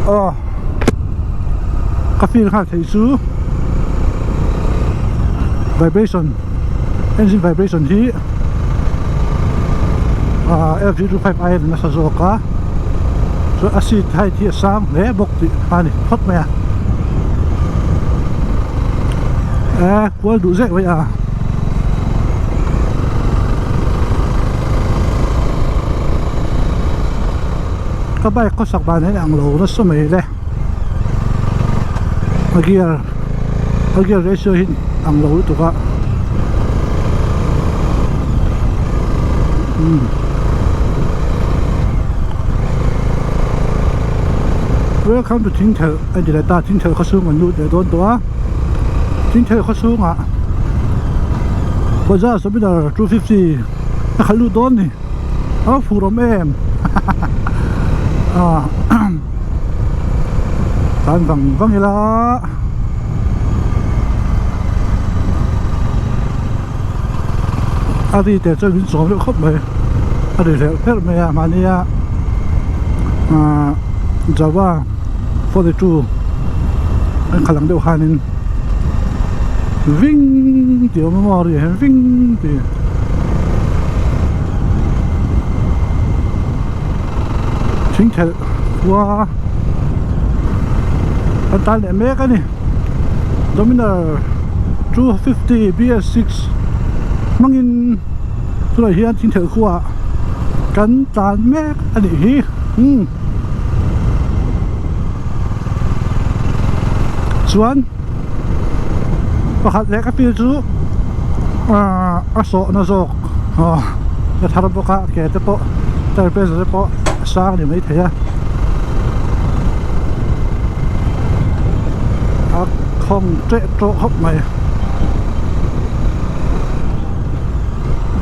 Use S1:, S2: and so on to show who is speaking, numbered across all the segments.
S1: Aw ka feel nghal theih chu vibration engine vibration hi ah F zero five ai a nasa zawk a chuan a seat height hi a sang hle bawk tih a ni phawt mai a eh kual duh zek mai a. Ka bike khawsak dan hi ang lo nasa mai le a gear a gear ratio hi ang lo lutuk a umm welcome to Thingthelh a ni leh ta Thingthelh khawchhung an lut leh dawn tawh a Thingthelh khawchhungah Bajaj Dominar 250 a khalh lut dawn a ni. A fur awm em ah tan vang vang ila a ri te chuan min chawm deuh khawp mai a ri hleuh hleuh mai a mahnia ah java 42 an khalh ang deuh khanin ving tih a awm a maw a ri ah hian ving tih. Thingthelh khua kan tan leh mek a ni Dominar 250 BS6 hmangin tunah hian thingthelh khuaah kan tlan mek a nih hi umm chuan. Pakhat leh ka feel chu ahh a sawhna zawk aw a thar bawk a ke te pawh tire pressure te pawh a sang ni maithei a a khawng teh tawh khawp mai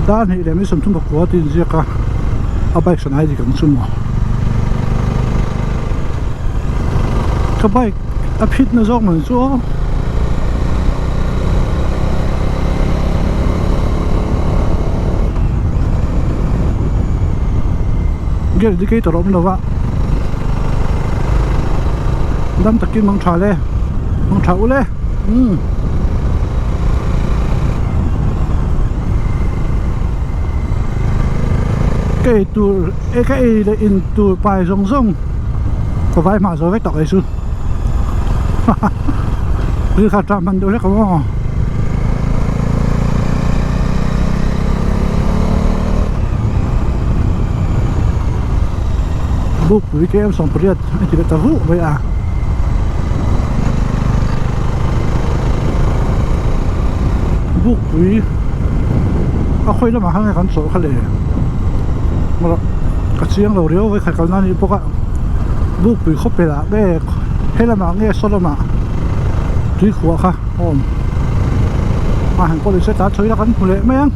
S1: dar hnih leh mi 30 pakua tih a inziak a a bike hran ai dik ang chu maw ka bike. A phit na zawk mai chu aw. Gear indicator a awm lo a dam takin mang tha le mang tha ule umm. Ka ei tur ka ei leh in tur pai zawng zawng ka vai hmah zo vek tak ei chu. Ri kha tah hman deuh hlek ang aw. Bukpui KM 80 a ti leh ta vuh mai a. Bukpui a khawi lamah khan nge kan chawlh kha le ka chiang lo riau vawikhat kalna a nih bawk a Bukpui khawpel ah nge He lamah nge saw lamah tui khuah kha a awm a han pawh nise tah chho ila kan hmu leh mai ang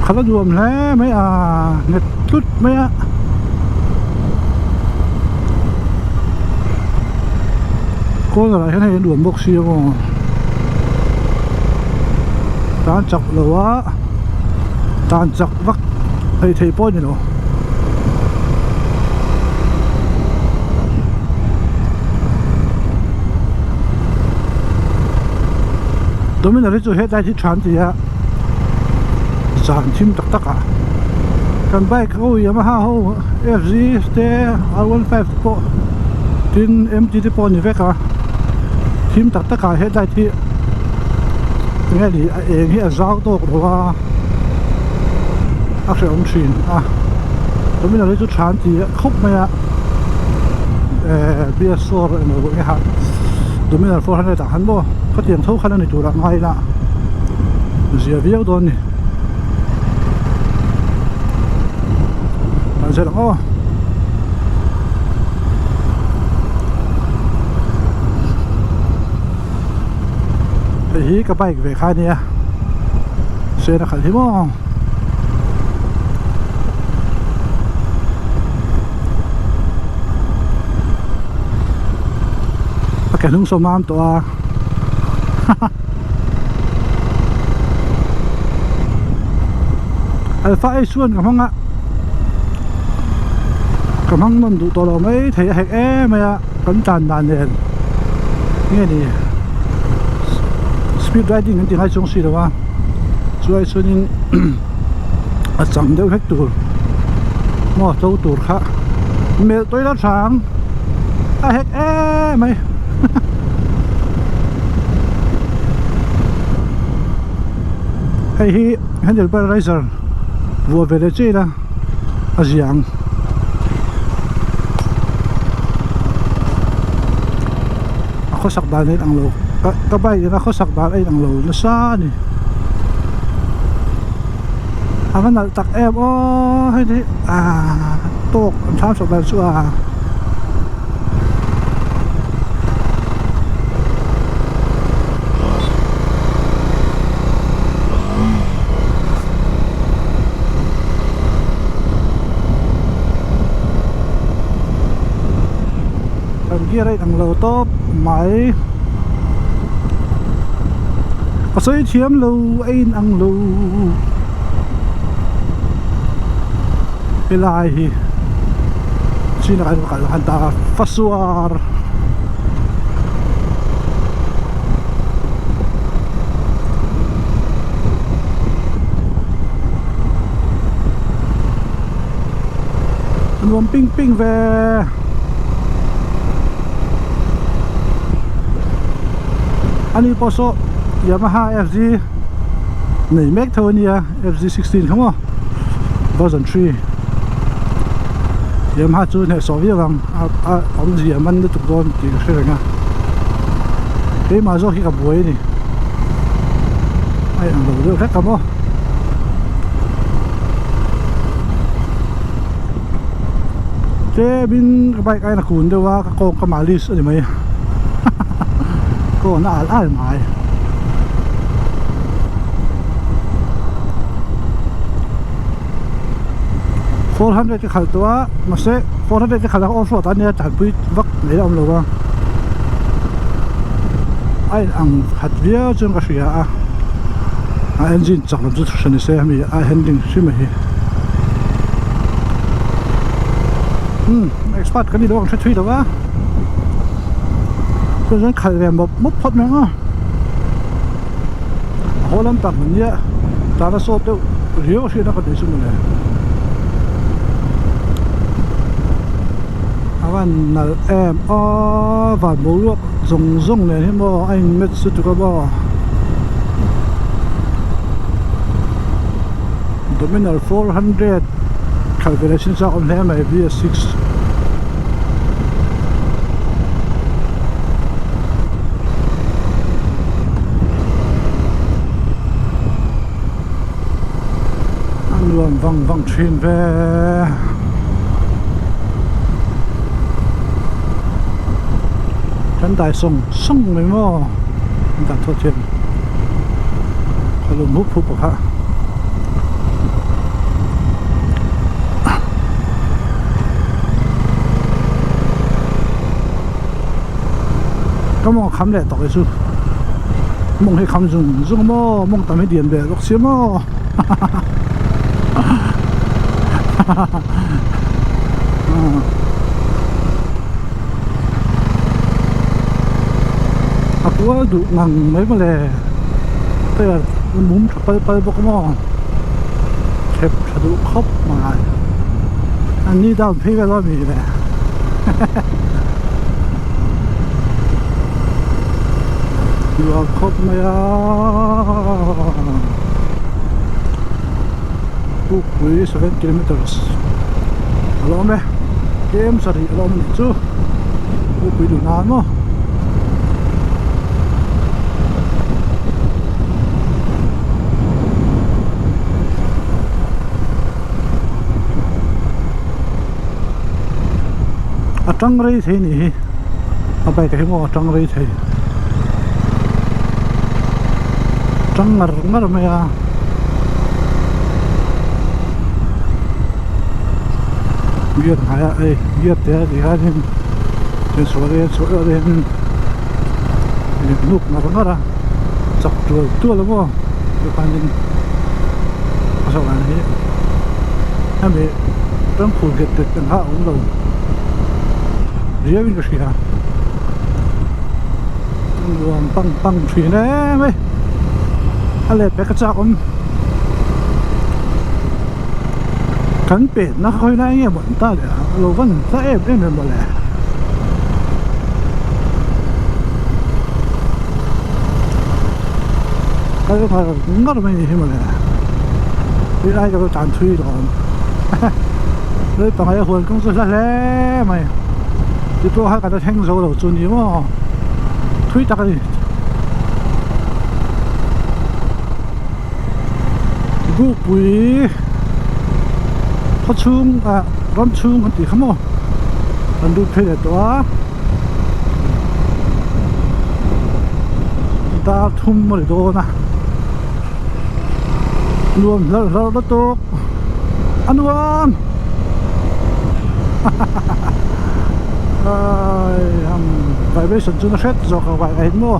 S1: khala nuam hle mai a nghet tlut mai a corner ah hian hei a nuam bawk si a maw tan chak lo a. tan chak vak hei thei pawh a ni lo. Dominar hi chu hetlai hi tha an ti a zan thim tak tak ah kan bike ho Yamaha ho F Z te R one five te pawh tin M T te pawh a ni vek a thim tak tak ah headlight hi enge ni a eng hi a zau tawk lo a a hrehawm thin a Dominar hi chu tha an ti khawp mai a ehh BS four emaw enge ha Dominar 400 ah khan maw khatiang tho khan a ni tur ah ngai ila zia viau dawn a ni an zir ang aw. Hei hi ka bike ve kha ania sen a khalh hi maw a ke hnung saw mam tawh a haha. Alpha H1 ka hmang a ka hmang nawn duh tawh lo mai thei a hek em mai a kan tan dan nen nge ni speed riding an ti ngai chuang si lo a chuai chuanin a chang deuh hlek tur maw to tur kha melh tawih la thang a hek em mai. Hei hi handle bar riser vuah ve leh chiah ila a zia ang. A khawsak dan a inang lo ka bike in a khawsak dan a inang lo nasa a ni. A va nalh tak em aw hei hi ah tawk an thlam chhuah dan chu a. Kan gear a inang lo tawp mai a sawi thiam lo a inang lo helai hi chin ah hian kal han ta fasuar. Nuam ping ping ve ani pawh saw Yamaha FZ nei mek tho ania FZ 16 kha maw version 3 Yamaha chu hnehsawh viau ang a awmzia man lutuk dawn tih ka hre reng a keimah zawk hi ka buai a ni a inang lo deuh hlek a maw tlemin ka bike aiin a kun deuh a ka kawng ka malis a ni mai kawn a al al mai. 400 ka khalh tawh a mahse 400 ka khalh a off road ah nia tanpui vak mai a awm lo a a in ang khat viau chuan ka hria a a engine chak lam chu hran nise hemi a handling hrim a hi umm expert kan ni lo ang hre thui lo a chuan chuan khalh ve mawp mawp phawt mai ang a. A haw lam tak nia tana sawt deuh riau a hriatna ka nei chu mawle a van nalh em aw van boruak zawng zawng nen hi maw a in match lutuk a maw Dominar 400 khalh ve leh chin chak awm hle mai BS6. A nuam vang vang thin ve kan dai sawng sawng mai maw an dan thawt hian a lum hup hup a kha. Ka mawng a kham leh tawh hi chu mawng hi kham zung zung maw mawng tam hi dian ve bawk sia maw a kual duh ngang mai mawle tyre a mum tha pal pal bawk maw thep tha duh khawp mai an ni down phei vel a mi le. Nuam khawp mai a Pukpui 7 kilometers a lo awm e tlem sarih a lo awm a nih chu Pukpui duh nan maw. A tang rei thei nih hi a bike ah hi maw a tang rei thei tang ngar ngar mai a gear hnuaiah hei gear te a tih hianin chhuah leh chhuah leh hian in hnuk ngar ngar a chak tual tual a maw tikhanin a zawh dan hi. Hemi ram phul nghet nghet ang kha a awm lo riau in ka hria nuam pang pang thin em mai a let pek a chak awm kan penna khawi lai nge maw an ta leh a lo van hla em em em mawle. Kal ngar ngar mai ni hi mawle tih lai ka lo tan thui tawh awm lei pangai a huan kawng chu hla hle mai ti pawh kha ka la thleng zo lo chu ni maw thui tak a ni bukpui khaw chhung ah ram chhung an tih kha maw an lut phei leh tawh a. Dar thum a ni dawn a nuam hlarh hlarh lutuk a nuam vibration chu na hret zawk ang vai ahin maw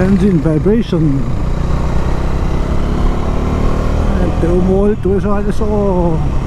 S1: engine vibration teu mawi tur saw aw.